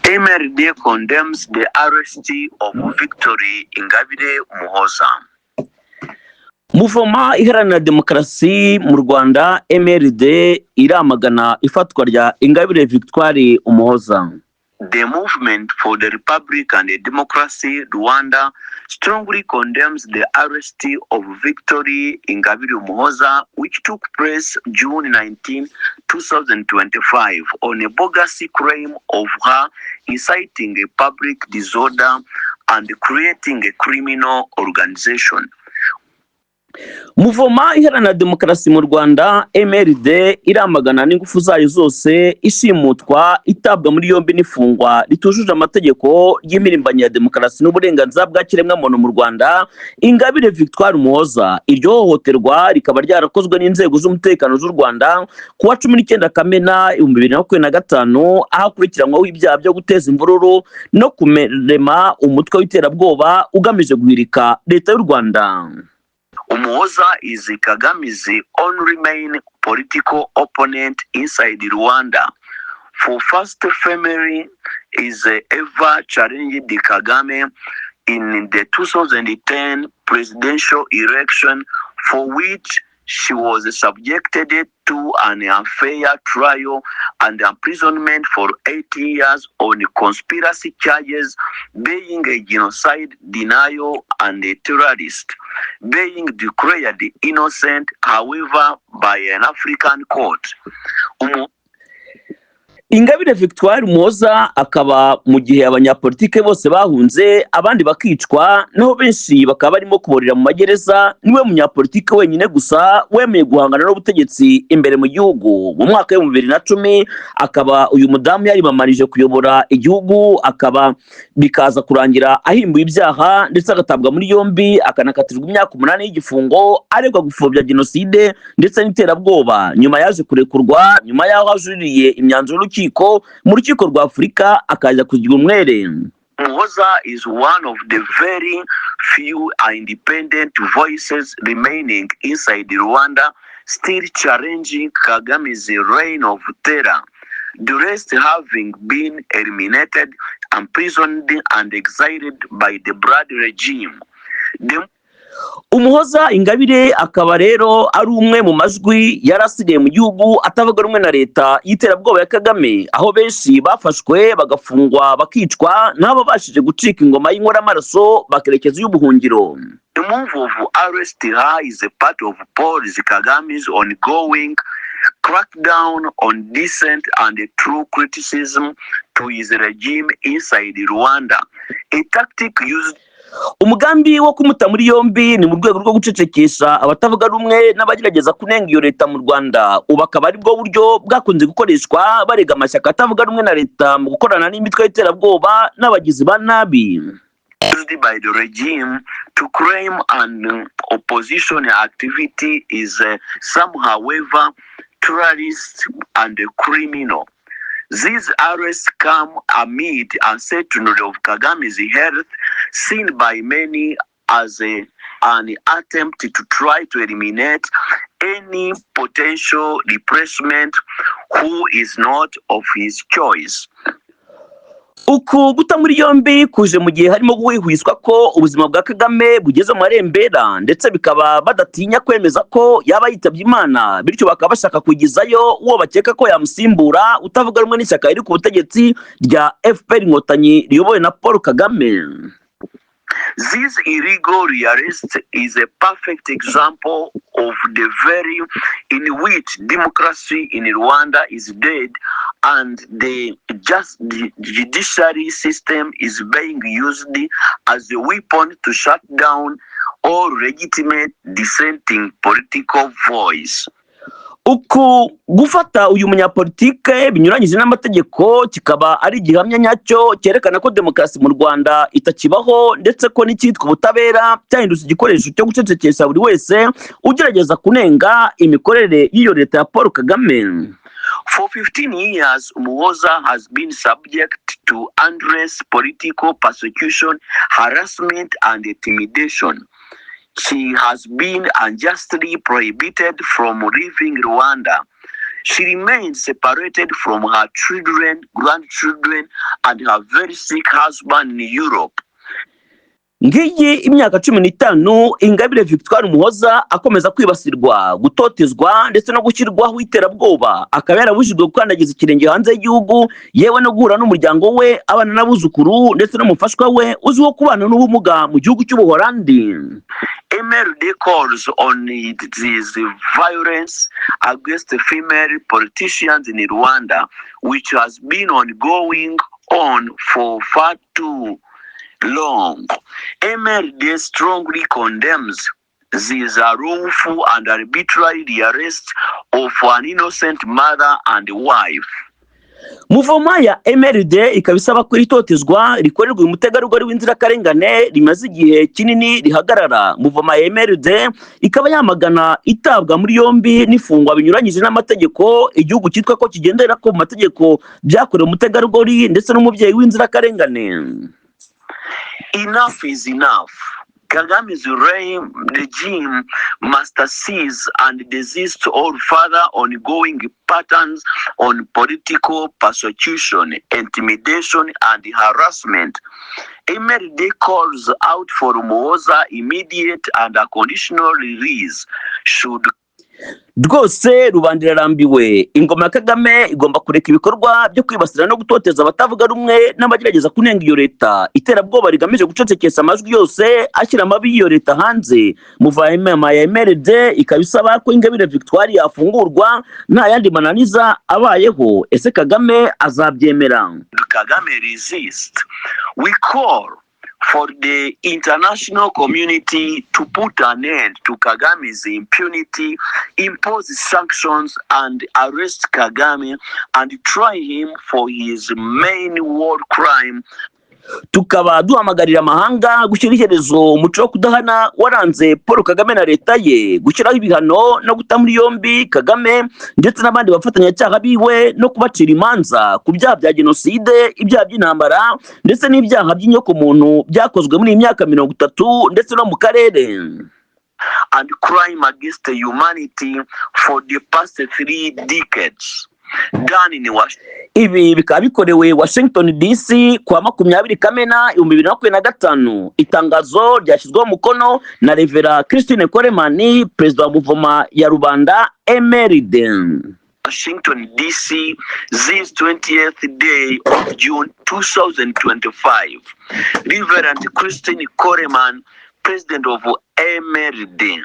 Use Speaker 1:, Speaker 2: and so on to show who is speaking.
Speaker 1: MRD condemns the arrest of Victory Ingabire Umuhoza.
Speaker 2: Mouvement Iharanira Demokarasi mu Rwanda, MRD, iramagana ifatwa rya Ingabire Victoire Umuhoza.
Speaker 1: The Movement for the Republic and Democracy Rwanda strongly condemns the arrest of Victory Ingabire Umuhoza, which took place June 19, 2025, on a bogus claim of her inciting a public disorder and creating a criminal organization.
Speaker 2: Mouvement Iharanira Demokarasi mu Rwanda, MRD, iramagana n'ingufu zayo zose ishimutwa, itabwa muri yombi n'ifungwa ritujuje amategeko ry'impirimbanyi ya demokarasi n'uburenganzira bwa kiremwamuntu mu Rwanda, Ingabire Victoire Umuhoza. Iryo hohoterwa rikaba ryarakozwe n'inzego z'umutekano z'u Rwanda ku wa 19 Kamena 2025, aho akurikiranyweho ibyaha byo guteza imvururu no kurema umutwe w'iterabwoba ugamije guhirika leta y'u Rwanda.
Speaker 1: Umuhoza is Kagame's only main political opponent inside Rwanda. For first female is ever challenged Kagame in the 2010 presidential election, for which she was subjected to an unfair trial and imprisonment for 8 years on conspiracy charges, being a genocide denial and a terrorist, being declared innocent, however, by an African court.
Speaker 2: Ingabire Victoire Umuhoza akaba mu gihe abanyapolitike bose bahunze, abandi bakicwa, naho benshi bakaba barimo kuborera mu magereza, niwe munyapolitike wenyine gusa wemeye guhangana n'ubutegetsi imbere mu gihugu. Mu mwaka w'2010 akaba uyu mudamu yarimamarije kuyobora igihugu, akaba bikaza kurangira ahimbuye ibyaha, ndetse agatabwa muri yombi, akanakatirwa imyaka 8 y'igifungo aregwa gupfobya jenoside ndetse n'iterabwoba. Nyuma yaje kurekurwa nyuma y'aho ajuririye imyanzuro y'urukiko mu Rukiko rwa Afurika, akaza kugira umwere.
Speaker 1: Umuhoza is one of the very few independent voices remaining inside Rwanda, still challenging Kagame's reign of terror, the rest having been eliminated, imprisoned, and exiled by the blood regime. The
Speaker 2: Umuhoza Ingabire akaba rero ari umwe mu majwi yari asigaye mu gihugu atavuga rumwe na leta y'iterabwoba ya Kagame, aho benshi bafashwe, bagafungwa, bakicwa, n'ababashije gucika ingoma y'inkoramaraso bakerekeza iy'ubuhungiro.
Speaker 1: The move of arrest her is a part of Paul Kagame's ongoing crackdown on dissent and true criticism to his regime inside Rwanda, a tactic used
Speaker 2: Umugambi wo kumuta muri yombi ni mu rwego rwo gucecekesha abatavuga rumwe n'abagerageza kunenga iyo leta mu Rwanda. Ubu akaba ari bwo buryo bwakunze gukoreshwa barega amashyaka atavuga rumwe na leta mu gukorana n'imitwe y'iterabwoba n'abagizi ba nabi.
Speaker 1: used by the regime to claim an opposition activity is some, however, terrorist and criminal. These arrests come amid uncertainty of Kagame's health, seen by many as an attempt to try to eliminate any potential replacement who is not of his choice.
Speaker 2: Uku guta muri yombi kuje mu gihe harimo guhwihwiswa ko ubuzima bwa Kagame bugeze mu marembera, ndetse bikaba badatinya kwemeza ko yaba yitabye Imana, bityo bakaba bashaka kugizayo uwo bakeka ko yamusimbura utavuga rumwe n'ishyaka riri ku butegetsi rya FPR Inkotanyi riyobowe na Paul Kagame.
Speaker 1: This illegal rearrest is a perfect example of the very in which democracy in Rwanda is dead and the judiciary system is being used as a weapon to shut down all legitimate dissenting political voice.
Speaker 2: Uku gufata uyu munyapolitike binyuranyije n'amategeko kikaba ari igihamya nyacyo cyerekana ko demokarasi mu Rwanda itakibaho, ndetse ko n'icyitwa ubutabera cyahindutse igikoresho cyo gucecekesha buri wese ugerageza kunenga imikorere y'iyo leta ya Paul Kagame.
Speaker 1: For 15 years, Umuhoza has been subject to endless political persecution, harassment, and intimidation. She has been unjustly prohibited from leaving Rwanda. She remains separated from her children, grandchildren, and her very sick husband in Europe.
Speaker 2: Ngiyi imyaka 15 Ingabire Victoire Umuhoza akomeza kwibasirwa, gutotezwa ndetse no gushyirwaho iterabwoba, akaba yarabujijwe gukandagiza ikirenge hanze y'igihugu, yewe no guhura n'umuryango we, abana n'abuzukuru, ndetse n'umufashwa we uzwiho kubana n'ubumuga mu gihugu cy'Ubuholandi.
Speaker 1: MRD calls on this violence against female politicians in Rwanda, which has been ongoing on for far too long. MRD strongly condemns this unlawful and arbitrary arrest of an innocent mother and wife.
Speaker 2: Mouvement ya MRD ikaba isaba ko iri totezwa rikorerwa uyu mutegarugori w'inzirakarengane rimaze igihe kinini rihagarara. Mouvement ya MRD ikaba yamagana itabwa muri yombi n'ifungwa binyuranyije n'amategeko, igihugu cyitwa ko kigendera ko mu mategeko, byakorewe umutegarugori ndetse n'umubyeyi w'inzirakarengane.
Speaker 1: Enough is enough. Kagame's regime must cease and desist all further ongoing patterns on political persecution, intimidation, and harassment. MRD calls out for Umuhoza immediate and unconditional release. Should
Speaker 2: Rwose rubanda irarambiwe. Ingoma ya Kagame igomba kureka ibikorwa byo kwibasira no gutoteza abatavuga rumwe n'abagerageza kunenga iyo leta, iterabwoba rigamije gucecekesha amajwi yose ashyira amabi y'iyo leta hanze. Mouvement ya MRD ikaba isaba ko Ingabire Victoire yafungurwa nta yandi mananiza abayeho. Ese Kagame azabyemera?
Speaker 1: Kagame resist. We call for the international community to put an end to Kagame's impunity, impose sanctions, and arrest Kagame and try him for his main war crime.
Speaker 2: Tukaba duhamagarira amahanga gushyira iherezo umuco wo kudahana waranze Paul Kagame na leta ye, gushyiraho ibihano no guta muri yombi Kagame ndetse n'abandi bafatanyacyaha biwe, no kubacira imanza ku byaha bya jenoside, ibyaha by'intambara ndetse n'ibyaha by'inyokomuntu byakozwe muri iyi myaka 30 ndetse no mu karere.
Speaker 1: And crime against humanity for the past 3 decades. Done in Washington.
Speaker 2: Ibi bikaba bikorewe Washington DC kuwa 20 Kamena 2025. Itangazo ryashyizweho umukono na Reverend Christine Coleman, perezida wa Mouvement ya Rubanda MRD.
Speaker 1: Washington, D.C., this 20th day of June 2025. Reverend Christine Coleman, President of MRD.